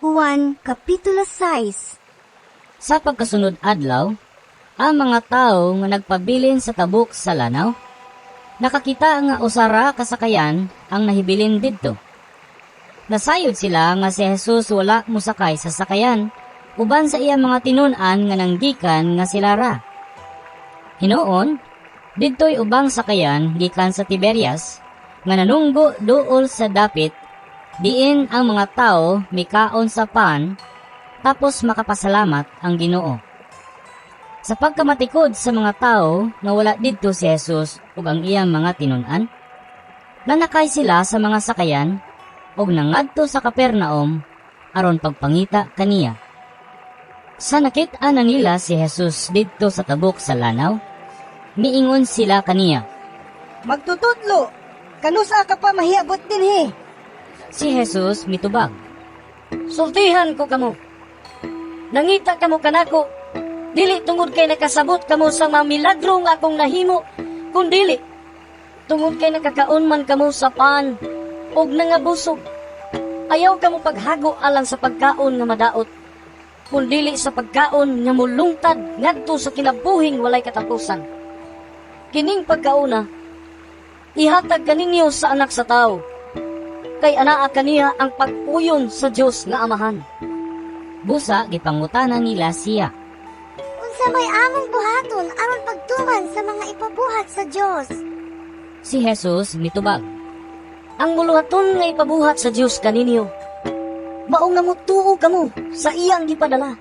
Juan Kapitulo 6. Sa pagkasunod adlaw, ang mga tao nga nagpabilin sa tabok sa lanaw, nakakita nga usa ra ka sakayan ang nahibilin didto. Nasayod sila nga si Jesus wala mosakay sa sakayan, uban sa iya mga tinun-an nga nanggikan nga sila ra. Hinuon, didto'y ubang sakayan gikan sa Tiberias, nga nanunggo duol sa dapit, diin ang mga tao mikaon sa pan, tapos makapasalamat ang Ginoo. Sa pagkamatikod sa mga tao nga wala didto si Jesus ug ang iyang mga tinun-an, nanakay sila sa mga sakayan ug nangadto sa Capernaum aron pagpangita kaniya. Sa nakit-an na nila si Jesus didto sa tabok sa lanaw, miingon sila kaniya. "Magtutudlo, kanusa ka pa mahiabot dinhi?" Si Jesus mitubag, "Sultihan ko kamo. Nangita kamo kanako, dili tungod kay nakasabot kamo sa mga milagro nga akong nahimo, kundili tungod kay nakakaon man kamo sa pan ug nangabusog. Ayaw kamo paghago alang sa pagkaon nga madaot, kundili sa pagkaon nga mulungtad ngadto sa kinabuhing walay katapusan. Kining pagkauna, ihatag kaninyo sa Anak sa Tawo, kay anaa kaniya ang pag-uyon sa Dios nga Amahan." Busa gipangutana nila siya. "Unsa may among buhaton aron pagtuman sa mga ipabuhat sa Dios?" Si Jesus mitubag, "Ang buluhaton nga ipabuhat sa Dios kaninyo, mao nga mutuo kamo sa iyang gipadala."